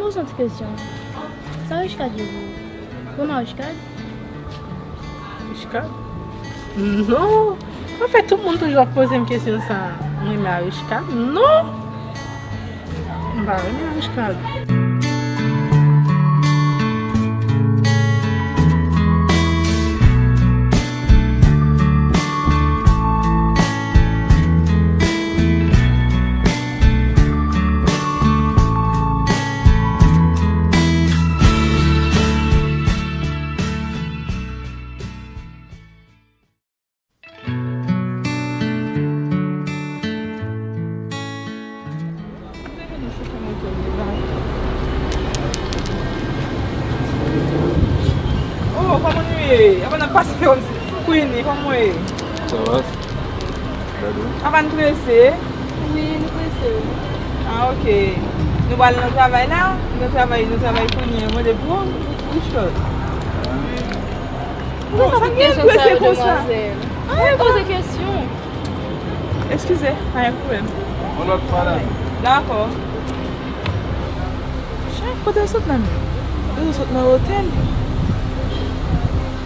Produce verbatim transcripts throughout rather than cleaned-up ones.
Poze yon ti kesyon. Sa Richecard ye pou ou? Ou renmen Richecard? Richecard? Non. Anfèt, tout moun toujou ap poze m kesyon sa a. Mwen renmen Richecard? Non. M pa renmen Richecard. Oh, kòman nou ye? Avan n ap pase yon ti Queenie, kòman w ye? Sa va? Gade w. Apa n prese? Wi, nou prese wi. Ah, ok. Nou pral nan travay la? Nou travay, nou travay kounye a. Mande pou ou, Richecard. Poukisa w ap poze kesyon sa yo, demwazèl? Poze kesyon. Eskize, pa gen pwoblèm. Yon lòt fwa la. Dakò. Chen, kote yo sot la menm? Yo sot nan otèl.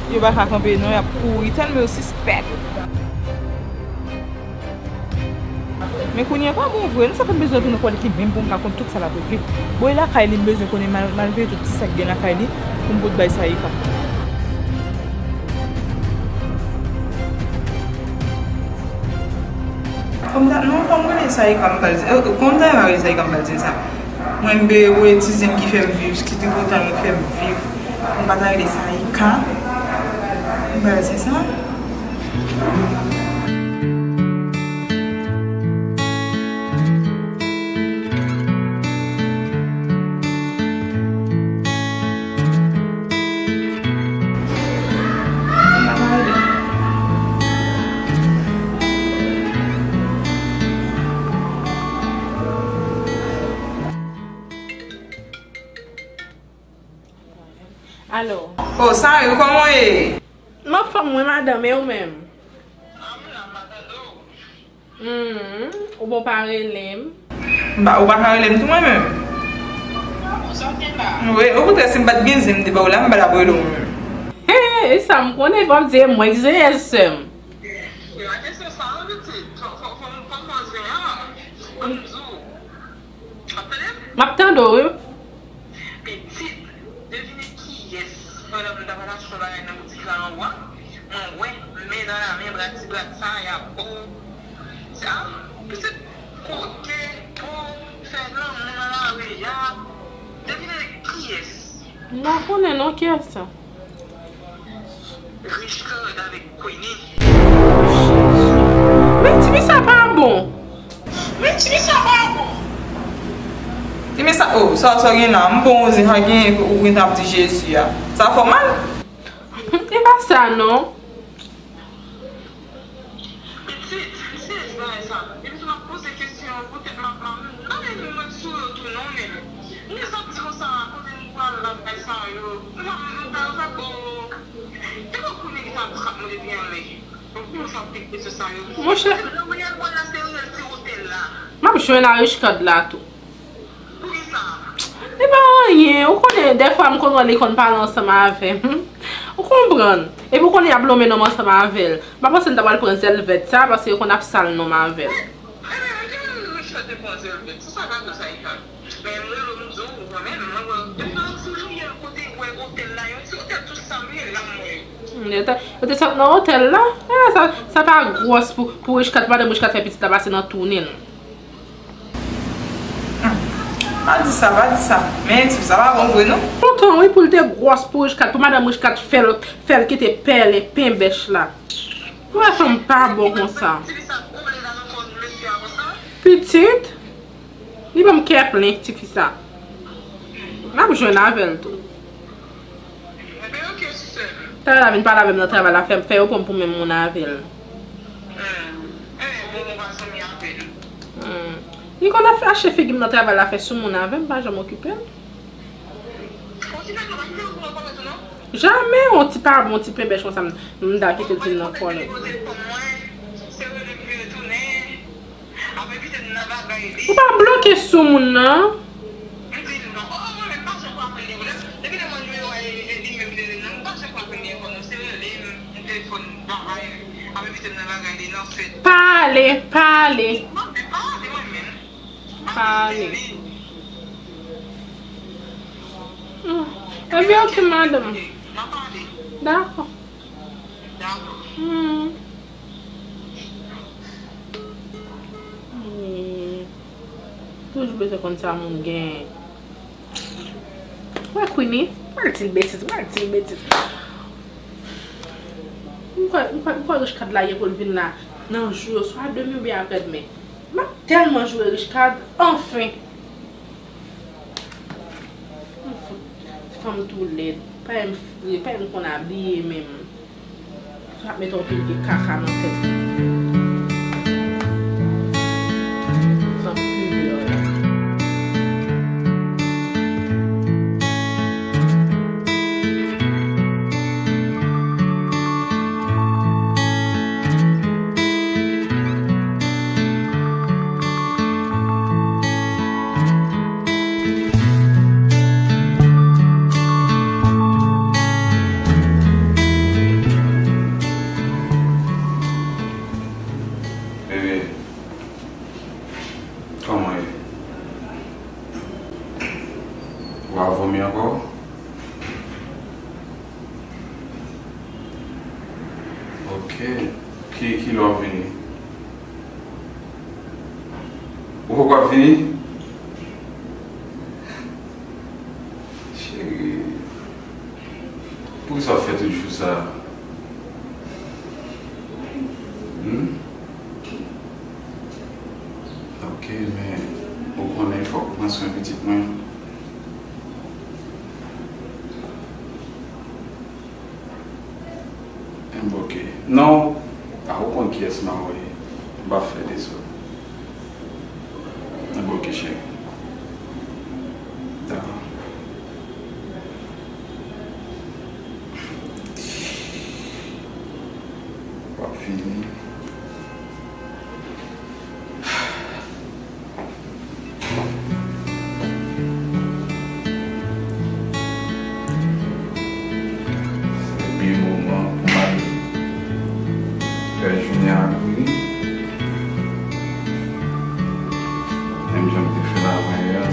Yo pa ka kanpe non, y ap kouri tèlman yo sispèk. Men kounye a pa bon vre, non, sa fè m bezwen retounen kwè li menm pou m ka konn tout sa l ap regle. Bon, e lakay li m bezwen konnen, m al, m al veye tout ti sa k gen lakay li pou m pot bay Saïka. Kòm ta, non, fò m rele Saïka, m pral di, euh, kòm ta va rele Saïka, m pral di l sa. Mwen, m bezwen ti zen ki fè m viv, ki tripotan mwen fè m viv. M pa ta rele Saïka. M pral di sa. Alo. Oh, Sayou, kòman w ye? M anfòm, wi, madanm, e ou menm? Hmm, ou bon pa rele m? M pa, ou pa ka rele m tou mwen menm? Wi, okontrè, si m pa t gen zen m te ba w la, m pa t ap rele w menm. He, e sa m konnen, fò m di e mwen ki se yès sè m. M ap tande w, wi. Pitit, devine kiyès pandan m t ap al achte yon bagay nan boutik la anwo a, mwen wè men nan lamen brat ti brat sa y ap bo. Sa, pitit kote pou fè lanmou nan lari a. Devine kiyès. M pa konnen non kiyès sa. Richecard avèk Queenie. Men tifi sa pa bon. Men tifi sa pa bon. Tifi sa, oh, sa, sa gen la, m bon, sa gen, ou gen tan ap di Jezi a. Sa fè w mal? E pa sa non. Pitit, serye bagay sa. Depi tou m ap poze kesyon pou tèt m ap mal. M pa menm mwen sou yo tou non, men. M te santi konsa, kote m pral la, bagay sa yo. M pa, m pa, m pa bon. Te konn konnen ki sa trap mwen depi anlè. Pou sa pik kesyon sa yo. Monchè. Nan mwen al pran la serye ti otèl la. M ap jwenn a Richecard la tou. Li pa anyen, ou konnen, dèfwa m konn wè li konn pale ansanm avè m. Ou konprann? Epi ou konnen y ap lonmen nonm ansanm avè l. M pa panse l ta pral pran zèl vèt sa, paske yo konn ap sal nonm avè l. Hmm, yo te, yo te sot nan otèl la. Ah, sa, sa pa gwòs pou, pou Richecard, pou madanm Richecard fè pitit la pase nan tou nen l. Hmm. Pa di sa, pa di sa. Men, tifi sa pa bon vre, non. Lontan, wi, pou l te gwòs pou Richecard, pou madanm Richecard fè l, fè l kite pèlen, penbèch la. Ou wè fanm pa bon konsa. Pitit, li ban m kè plen, tifi sa. M ap jwenn avè l tou. Talè l a vin pale avè m nan travay la, fè, fè yo pran m pou menm moun avè l. Hmm. Li konn ap fache figi m nan travay la, fè soumoun avè m, pa janm okipe l. Jamè, yon ti pa bon, ti penbèch konsa, m, m ta kite l vin nan kò l. Ou pa bloke soumoun nan? Pale, pale. Pale. Hmm. Ebyen, oke, madanm. Dakò. Hmm. Hmm. Toujou bezwen konn sa moun gen. Wè Queenie, pa di l betiz, pa di l betiz. M kwè, m kwè, m kwè Richcard la ye pou l vin la nan jou yo, swa demen oubyen aprèdmen. M ap tèlman joure Richcard, anfen. M fout, fanm tou lèd, pa janm fre, pa janm konn abiye menm. Sa ap mete yon pil de kaka nan tèt li. Sa pibè. Bebe, kòman ye? Ou a vomi ankò? Ok. Ki, ki lè w ap vini? Ou poko ap vini? Cheri. Poukisa w ap fè tout jou sa? Hmm? Ok, men ou konnen fòk ou pran swen pitit mwen. Enben, ok. Non, a ou konn kiyès m a voye. M pa fè dezòd. Enben, ok, cheri. Dakò. W ap vini. Se pi moman pou m al fè jounen ak Willy. Menm jan m te fè l avan yè a.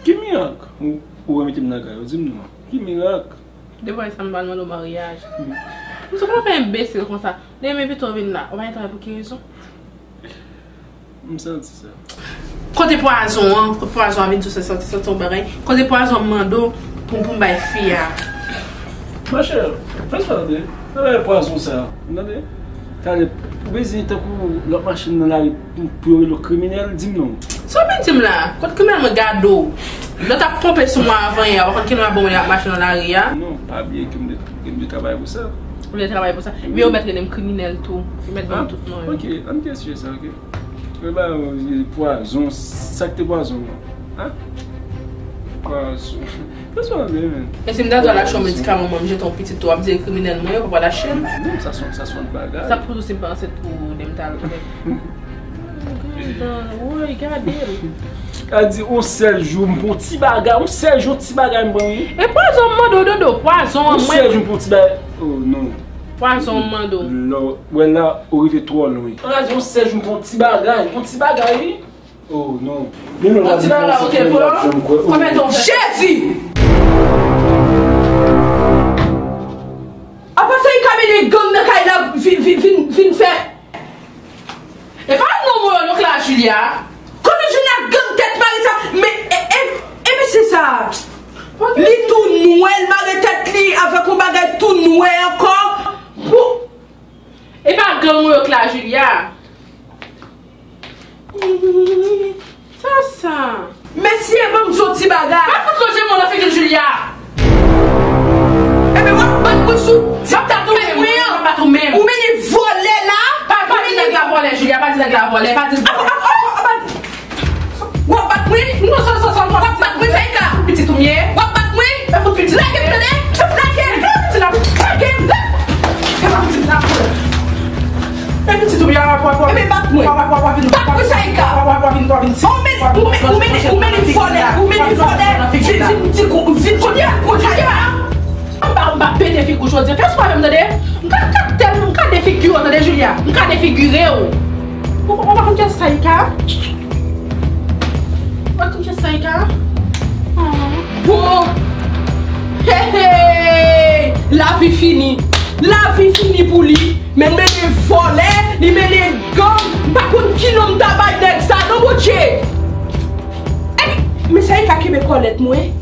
Ki mirak ou, ou remete m nan kay ou? Di m non. Ki mirak? Depi sa m pa mande w maryaj. M sou kòman fè enbesil konsa. Demen pito w vin la. Ou pa gen travay pou ki rezon? M santi sa. Kote pwazon an? Kote pwazon an vin sou se santi, santi yon bagay? Kote pwazon m mande w pou, pou m bay fi a? Machè, fè sa tande. Sa bagay pwazon sa. Tande? Talè, ou bezwen tankou lòt machin nan lari pou, pou yo rele w kriminèl, di m non. Sa w vin di m la? Kot kriminèl mwen gade w? Lè w t ap ponpe sou mwen avan yè, ou pa konn ki non y ap ban mwen y ap mache nan lari a? Non, pa bliye ke m te, ke m te travay pou sa. Ou te travay pou sa? Men yo mèt rele m kriminèl tou. Yo mèt ban m tout non yo. Ok, ann kesye sa, ok? Men ba yo pwazon, sa k te pwazon an? Hein? Pwazon. Pwazon anlè, men. E si m ta dwe al achte yon medikaman mwen, m jete yon pitit tou, w ap di e kriminèl mwen ye, w pa pral achte l? Non, sa se, sa se yon bagay. Sa pou tou si m pa ansent pou de m ta al. Woy, gade l. A di, yon sèl jou, m pran yon ti bagay, yon sèl jou, yon ti bagay m pran, wi. E pwazon m mande w, Dodo, pwazon an, mwen. Yon sèl jou, m pran yon ti bagay. Oh, non. Pwazon m mande w. Lò, wè la, ou rive twò lwen. An, yon sèl jou, m pran yon ti bagay, yon ti bagay, wi. Oh, non. Men non, yon ti bagay, ok, pran. Konbyen tan w fè? Jezi! Apa sa, e ka mennen gang nan kay la, vin, vin, vin, vin fè. E pa non, mwen, non, Claire Julia. Kote w jwenn ak gang tèt mare sa? Men, Gang ou yo k la, Julia. Sa sa? Mesye, ban m di w ti bagay. Pa fout lonje men w nan figi Julia. Ebyen, w ap bat mwen sou ti tèt mwen an. W ap bat mwen. Ou mennen vòlè la. Pa, pa di nèg la vòlè, Julia. Pa di nèg la vòlè. Pa di l vòlè. W ap bat mwen? Non, sa, sa, sa, w ap bat mwen, Saïka? Pitit ou m ye? W ap bat mwen? Lage m, tande? Lage m! Lage m! Lage m! Lage m! Ebyen, bat mwen. Bat mwen, Saïka. Ou mennen, ou mennen, ou mennen vòlè. Vin, vin, vin, vin, kounye a, kounye a. M pa, m pa pete figi w jodi a. Fè sou avè m, tande? M ka, m ka tèl, m ka defigire w, tande, Julia? M ka defigire w. Ou, ou pa konn kiyès Saïka? Ou pa konn kiyès Saïka? Bon. Hey, hey! Lavi fini. Lavi fini pou li. Men mennen vòlè, li mennen gang. M pa konn ki non m ta bay nèg sa, non, Bondye. Epi, men Saïka kenbe kòlèt mwen.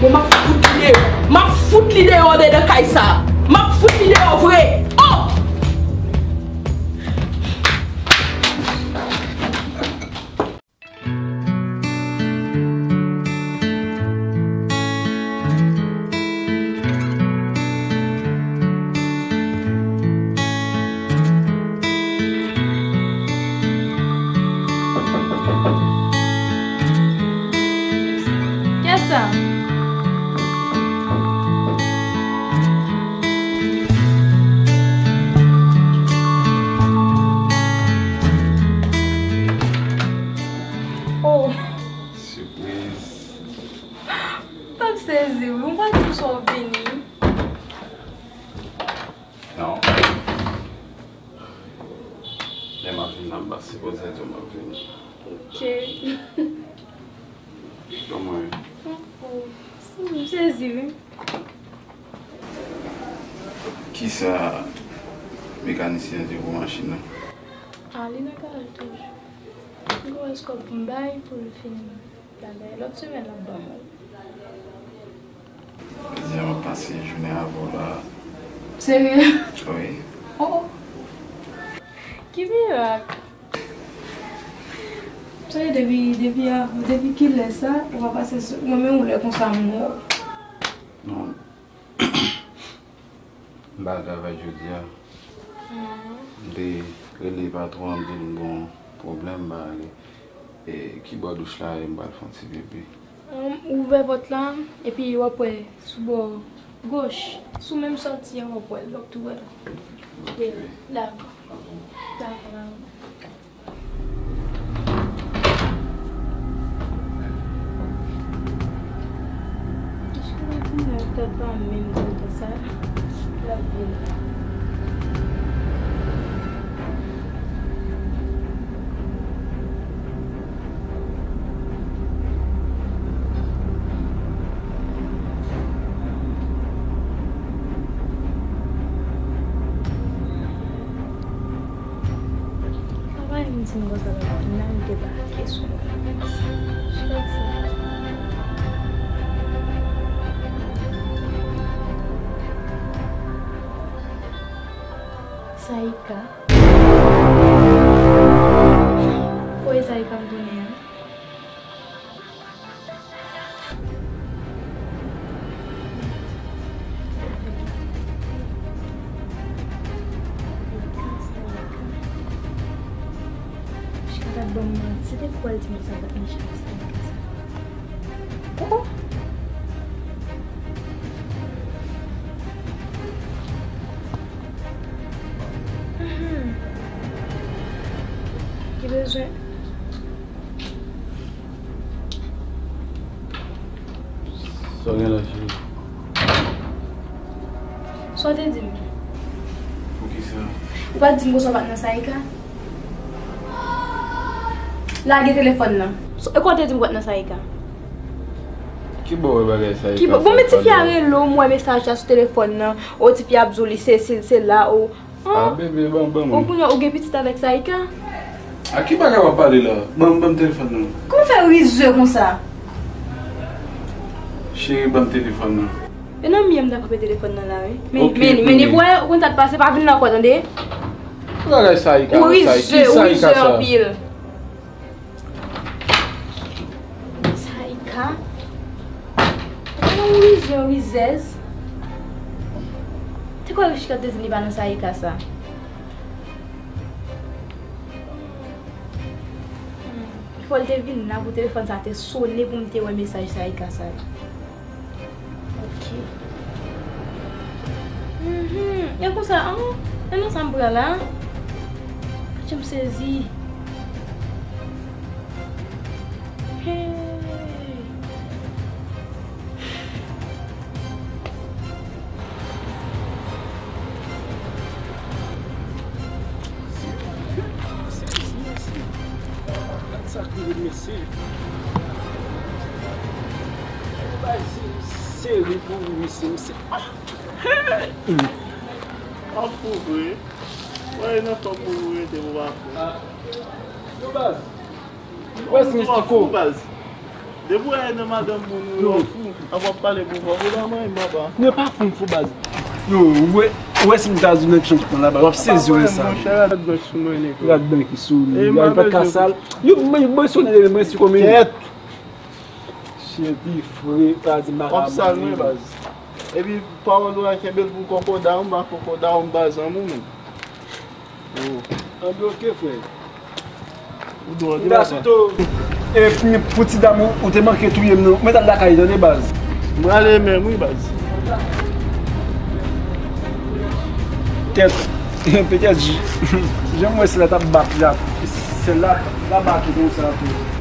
Bon, m ap fout li deyò. M ap fout li deyò andedan kay sa. M ap fout li deyò vre. Oh! Kiyès sa? Oh. Sipriz. M ap sezi wi, ou pa di m sa w vini. Non. Lè m ap vin nan, m pa sipoze di w m ap vini. Ok. Kòman w ye? Oh, oh. M sezi wi. Kisa mekanisyen an di pou machin nan? Ah, li nan garaj toujou. M gen eskòt pou m bay pou l fin bagay. Lòt semèn l ap ban mwen. Jodi a m ap pase jounen avè w la. Serye? Wi. Oh, oh. Ki mirak! Sa vle di depi, depi, depi kilè sa, ou pa pase sou mwen, men yon lè konsa m wè w. Non. M pa al travay jodi a. M te rele patwon an, m di l m gen yon pwoblèm, m pa ale. E, ki bò douch la ye, m pral fè yon ti pipi. Ouvè pòt la, epi w ap wè sou bò goch, sou menm sòti a, w ap wè l, w ap tou wè l. Ok. Dakò. Dakò, dakò. Jiska kounye a, tèt pa m menm kontan sa. L ap vin. Travay m di m konsa la, nan m debake sou mwen. Chak sa. Saïka. Kote Saïka m konnen an? Chita ban m manti, depi w al di m sa, pa t mechan sa. Oh, oh. Mhm. Ki bezwen? Sa w gen la, cheri? Sa w te di m? Poukisa? Ou pa t di m konsa w pa t nan Saïka? Lage telefòn nan. E kòman w te di m w pa t nan Saïka? Ki bò w wè bagay Saïka? Ki bò? Bon, men tifi a rele w, m wè mesaj la sou telefòn nan. O, tifi a ap di w li se, se, se la, o. Ah, bebe, ban, ban mwen. Ou kounye a, ou gen pitit avèk Saïka? A ki bagay w ap pale la? Ban m, ban m telefòn nan. Kòman w fè rize konsa? Cheri, ban m telefòn nan. E nan mye m ta frape telefòn nan la, wi. Men, men, men, men, ou konn sa k pase, pa vin nan kò, tande? Ki bagay Saïka? Ou rizè, ou rizè anpil. Saïka? Ou rizèz. Te kwè Richard te di m li pa nan Saïka sa. Hmm. Fò l te vin la pou telefòn sa te sone pou m te wè mesaj Saïka sa. Ok. Mhm. E konsa, an, e nan sa m pran la? Patje m sezi. Hey. Gad sa k rive mesye. Bay seri pou ou mesye, mesye. Ah! Hey! An fou vre. Wè nan fòm pou ou rete ou pa fou. Yo baz. Wè si mistiko. Depi w wè nan madanm moun ou yo fou. Ap ap pale pou fò. Ou pa manyen papa. Yo pa fou m fou baz. Yo, ou wè, ou wè si m ta di w nan kesyon ki pran la baz. W ap sezi wè sa. Monchè, rad blanch sou mwen nèg. Rad blanch ki sou li. Rad pa ka sal. Yo mwen mwen sou li mwen si kòm. Kèt. Chien pi fre pa di m pa ka manyen. Wap sal mwen baz. Epi pawòl ou a kenbe l pou kòkòda ou m pa kòkòda ou m pa zanmi w menm. Anbloke frè. Ou dwòl wi papa. Sou tou. E pou ti dam ou te manke touye m non. Mwen t al lakay tande baz. Mwen ale menm wi baz. Kèt. Petèt jan mwen se la t ap bat la. Se la la bake konsa tou.